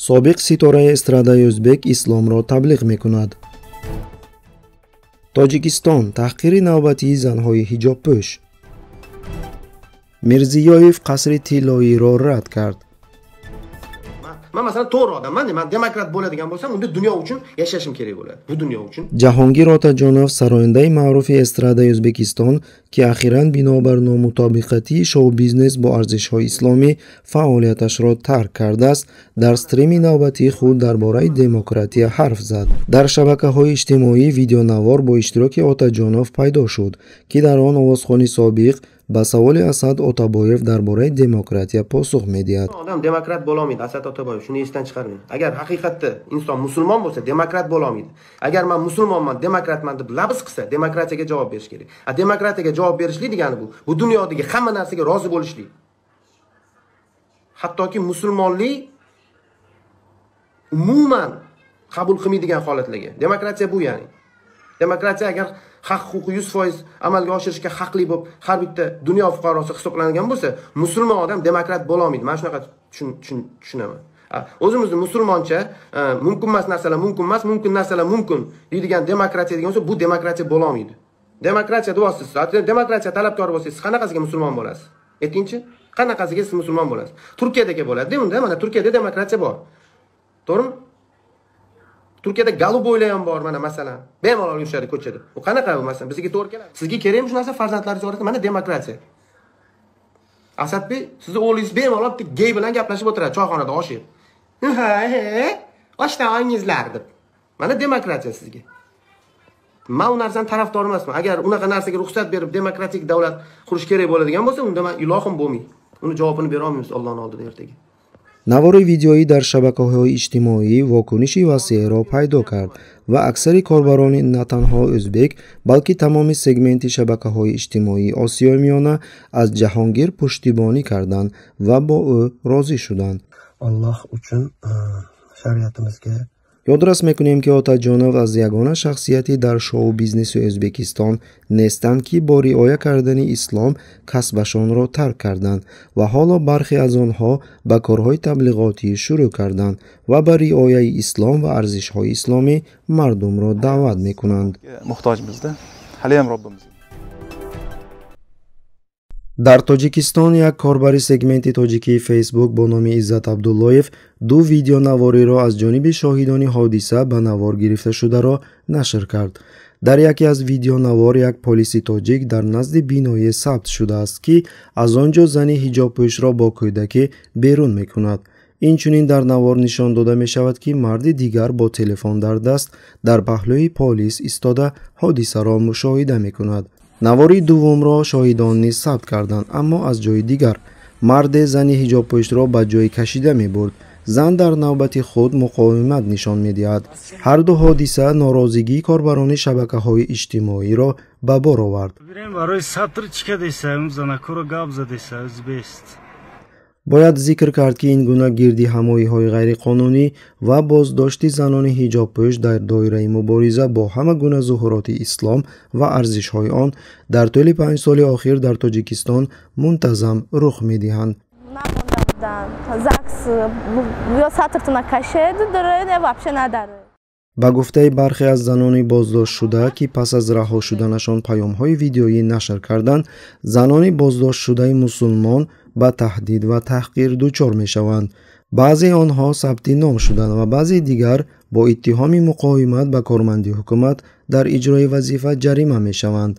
Собиқ ситораи эстрадаи ӯзбек исломро таблиғ мекунад. Тоҷикистон таҳқири навбатии занҳои ҳиҷобпӯш. Мирзиёев қасри тиллоиро рад кард. Man masalan to'g'ri odamman, man demokrat bo'ladigan bo'lsam, unda dunyo uchun yashashim kerak bo'ladi. Bu dunyo uchun. Ҷаҳонгир Отаҷонов, сарояндаи маъруфи эстрадаи Ӯзбекистон, ки ахиран бинобар номутобиқатии шоу-бизнес бо арзишҳои исломӣ фаъолияташро тарк кардааст, дар стрими навбатии худ дар бораи демократия ҳарф зад. Дар шабакаҳои иҷтимоӣ видеонавор бо иштироки Отаҷонов пайдо шуд, ки дар он овозхони собиқ ба саволи Асад Отабоев дар бораи демократия посух медиҳад. Odam demokrat bo'lolmaydi, Asad Otaboyev, shuni esdan chiqarmang. Agar haqiqatda inson musulmon bo'lsa, demokrat bo'lolmaydi. Agar man musulmonman, demokratman deb labz qilsa, demokratiyaga javob berish kerak. A demokratiyaga javob berishlik degani bu dunyodagi hamma narsaga rozi bo'lishlik. Hattoki musulmonlik umuman qabul qilmaydigan holatlarga. Demokratiya bu ya'ni. Demokratiya agar haq huquqi 100% amalga oshirishga haqli bo'lib, har bitta dunyo fuqarosi hisoblangan bo'lsa, musulmon odam demokrat bo'la olmaydi. Men shunaqa tushunaman. O'zimizni musulmoncha mumkin emas narsalar mumkin emas, mumkin narsalar mumkin deydigan demokratiya degan bo'lsa, bu demokratiya bo'la olmaydi. Demokratiya deyapsiz, demokratiya talabgori bo'lsangiz, qanaqasiga musulmon bo'lasiz? Aytingchi, qanaqasiga siz musulmon bo'lasiz? Turkiyadagi bo'ladi-da unda, mana Turkiyada demokratiya bor. To'g'rimi? Turkiyada голубой lar ham bor, mana masalan. Bemalol yurishadi ko'chada. U qanaqa bu masalan? Bizga to'g'ri keladi. Sizga kerakmi shu narsa farzandlaringiz orasida? Mana demokratiya. Asadbek, sizni o'g'lingiz bemalol bitta gey bilan gaplashib o'tiradi choyxonada osh yeb. Ha, oshdan olingizlar deb. Mana demokratiya sizga. Men u narsani tarafdori emasman. Agar unaqa narsaga ruxsat berib demokratik davlat qurish kerak bo'ladigan bo'lsa, unda men ilohim bo'lmayman. Uni javobini bera olmaymiz Allohning oldida ertaga. Навори видеоӣ дар шабакаҳои иҷтимоӣ вокуниши васеъро пайдо кард ва аксари корбарони на танҳо ӯзбек, балки тамоми сегменти шабакаҳои иҷтимоии Осиёи Миёна аз Ҷаҳонгир пуштибонӣ карданд ва бо ӯ розӣ шуданд. Alloh uchun shariatimizga. Ёдрас мекунем, ки Отаҷонов аз ягона шахсияти дар шоу-бизнеси Ӯзбекистон нестанд, ки бо риоя кардани ислом касбашонро тарк карданд ва ҳоло бархе аз онҳо ба корҳои таблиғотӣ шурӯъ карданд ва ба риояи ислом ва арзишҳои исломӣ мардумро даъват мекунанд. Muhtojmizda. Haliyam Robbimiz. Дар Тоҷикистон як корбари сегменти тоҷикии Фейсбук бо номи Иззат Абдуллоев ду видеонавориро аз ҷониби шоҳидони ҳодиса ба навор гирифташударо нашр кард. Дар яке аз видеонавор як полиси тоҷик дар назди биное сабт шудааст, ки аз он ҷо зани ҳиҷобпӯшро бо кӯдаке берун мекунад. Инчунин дар навор нишон дода мешавад, ки марди дигар бо телефон дар даст дар паҳлӯи полис истода ҳодисаро мушоҳида мекунад. Навори дуввумро шоҳидон низ сабт карданд, аммо аз ҷои дигар. Марде зани ҳиҷобпӯшро ба ҷое кашида мебурд. Зан дар навбати худ муқовимат нишон медиҳад. Ҳар ду ҳодиса норозигии корбарони шабакаҳои иҷтимоиро ба бор овард. Бояд зикр кард, ки ин гуна гирдиҳамоиҳои ғайриқонунӣ ва боздошти занони ҳиҷобпӯш дар доираи мубориза бо ҳама гуна зуҳуроти ислом ва арзишҳои он дар тӯли 5 соли охир дар Тоҷикистон мунтазам рух медиҳанд. Ба гуфтаи бархе аз занони боздоштшуда, ки пас аз раҳо шуданашон паёмҳои видеоӣ нашр карданд, занони боздоштшудаи мусулмон ба таҳдид ва таҳқир дучор мешаванд. Баъзе онҳо сабти ном шуданд ва баъзе дигар бо иттиҳоми муқовимат ба корманди ҳукумат дар иҷрои вазифа ҷарима мешаванд.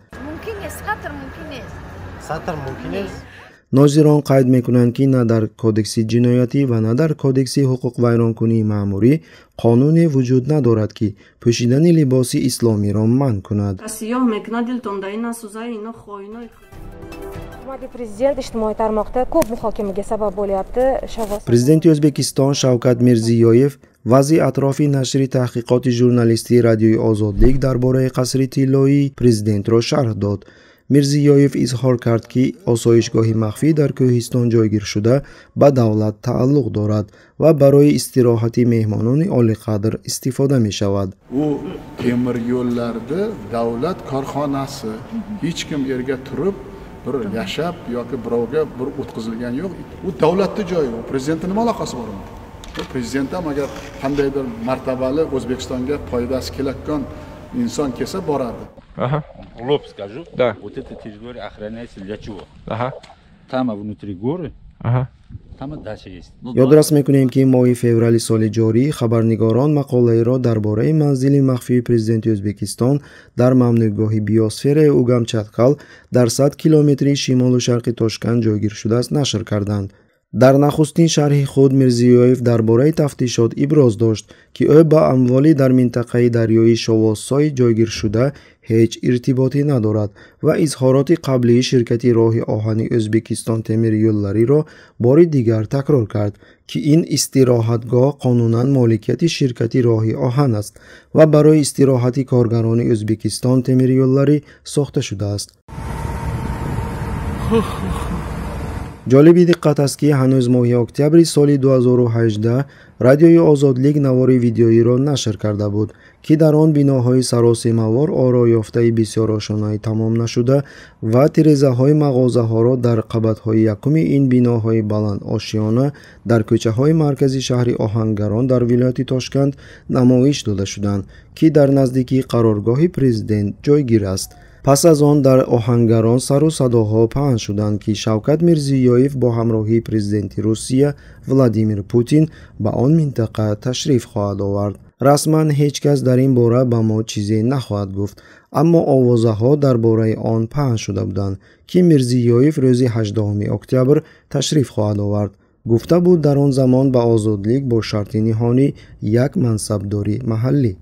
Нозирон қайд мекунанд, ки на дар Кодекси ҷиноятӣ ва на дар Кодекси ҳуқуқвайронкунии маъмурӣ қонуне вуҷуд надорад, ки пӯшидани либоси исломиро манъ кунад. Президенти Ӯзбекистон Шавкат Мирзиёев вазъи атрофи нашри таҳқиқоти журналистии Радиои Озодлик дар бораи қасри тиллоии президентро шарҳ дод. Мирзиёев изҳор кард, ки осоишгоҳи махфӣ дар кӯҳистон ҷойгир шуда ба давлат тааллуқ дорад ва барои истироҳати меҳмонони олиқадр истифода мешавад. U temir yo'llarda davlat korxonasi, hech kim yerga turib bir yashab yoki birovga bir o'tkazilgan yo'q. U davlatning joyi, u prezidentning nima aloqasi bor unda? Prezident ham agar qandaydir martabali O'zbekistonga foydasi kelayotgan inson kelsa boradi. Ага. Лоб скажу. Да. Вот эта территория охраняется для чего? Ага. Там внутри горы. Ага. Там дача есть. Ёдрас мекунем, ки моҳи феврали соли ҷорӣ хабарнигорон мақолаеро дар бораи манзили махфии президенти Ӯзбекистон дар мамнӯъгоҳи биосфераи Угам-Чаткал дар 100 километри шимолу шарқи Тошканд ҷойгир шудааст нашр карданд. Дар нахустин шарҳи худ Мирзиёев дар бораи тафтишот иброз дошт, ки ӯ ба амволи дар минтақаи дарёи Шовозсой ҷойгиршуда ҳеҷ иртиботе надорад ва изҳороти қаблии ширкати роҳи оҳани Ӯзбекистон Темирёллариро бори дигар такрор кард, ки ин истироҳатгоҳ қонунан моликияти ширкати роҳи оҳан аст ва барои истироҳати коргарони Ӯзбекистон Темирёллари сохта шудааст. Ҷолиби диққат аст, ки ҳанӯз моҳи октябри соли 2018 радиои Озодлик навори видеоиро нашр карда буд, ки дар он биноҳои саросемавор ороёфтаи бисёрошонаи тамом нашуда ва тирезаҳои мағозаҳоро дар қабатҳои якуми ин биноҳои баландошёна дар кӯчаҳои маркази шаҳри Оҳангарон дар вилояти Тошканд намоиш дода шуданд, ки дар наздикии қароргоҳи президент ҷойгир аст. Пас аз он дар Оҳангарон сару садоҳо паҳн шуданд, ки Шавкат Мирзиёев бо ҳамроҳии президенти Русия Владимир Путин ба он минтақа ташриф хоҳад овард. Расман ҳеҷ кас дар ин бора ба мо чизе нахоҳад гуфт, аммо овозаҳо дар бораи он паҳн шуда буданд, ки Мирзиёев рӯзи 18 октябр ташриф хоҳад овард. Гуфта буд дар он замон ба Озодлик бо шарти ниҳонӣ як мансабдори маҳаллӣ.